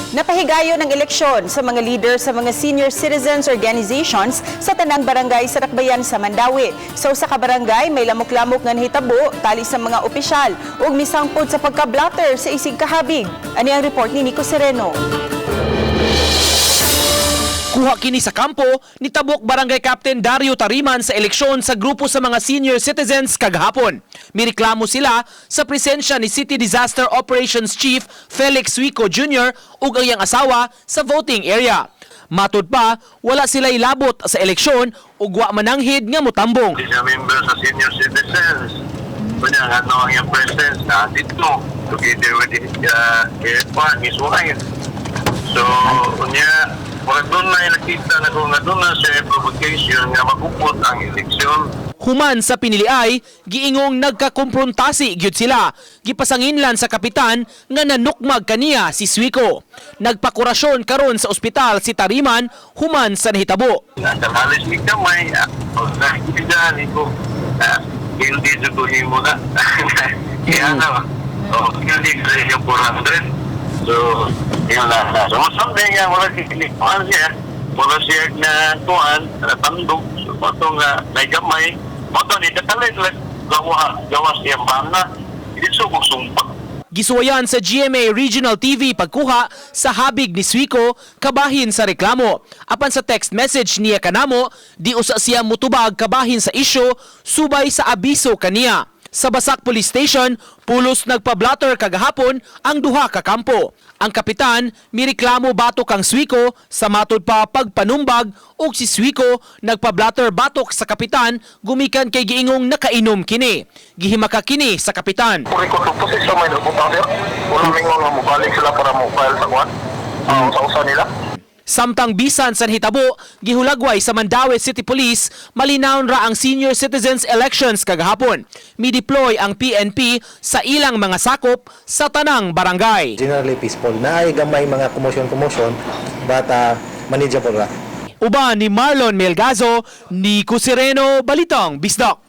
Napahigayon ang eleksyon sa mga leader sa mga senior citizens organizations sa tanang barangay sa Dakbayan sa Mandaue. Sa usa ka barangay, may lamok-lamok nga nahitabo tali sa mga opisyal ug misangpod sa pagka-blotter sa isig kahabig. Ani ang report ni Nico Sereno. Kuha kini sa kampo ni Tabok Barangay Captain Dario Tariman sa eleksyon sa grupo sa mga senior citizens kagahapon. Mireklamo sila sa presensya ni City Disaster Operations Chief Felix Suico Jr. ug ang iyang asawa sa voting area. Matud pa, wala sila ilabot sa eleksyon ug wa mananghid nga motambong. Hindi siya member sa senior citizens. Kunya, ano ang iyang presence na dito together with his wife. So, unya, murag doon na nakita na kung nga doon na siya provocation nga magupot ang eleksyon. Human sa piniliay, giingong nagkakumpruntasi gyud sila. Gipasanginlan sa kapitan nga nanukmag kaniya si Suico. Nagpakurasyon karon sa ospital si Tariman human sa nahitabo. Nakahalis ni kamay, nakikita ni ko, hindi sa ko himo na. Kaya na, oh, hindi ko sa yung 400. So, yun lang. So, something nga, wala siya, siya. Wala siya na kuan, tandog. So, ito nga, naigamay. Moto ni katalit, like, gawa, gawa siya bana. Hindi so kung sumpak. Gisuwayan sa GMA Regional TV pagkuha sa habig ni Suico kabahin sa reklamo. Apan sa text message niya kanamo, di usa siya mutubag kabahin sa isyu subay sa abiso kaniya. Sa Basak Police Station, pulos nagpa-blotter kagahapon ang duha ka kampo. Ang kapitan mireklamo batok kang Suico sa matud pa pagpanumbag ug si Suico nagpa-blotter batok sa kapitan gumikan kay giingong nakainom kini. Gihimaka kini sa kapitan. Kung record of position may nabutang, sir. Wala mingon nga mobalik sila para mo file sa kuan. Sa usa nila. Samtang bisan sa nahitabo, gihulagway sa Mandaue City Police, malinawon ra ang senior citizens elections kagahapon. Mi-deploy ang PNP sa ilang mga sakop sa tanang barangay. Generally peaceful. Naay gamay mga commotion-commotion, but manageable ra. Uban ni Marlon Melgazo, Nico Sereno, Balitang Bisdak.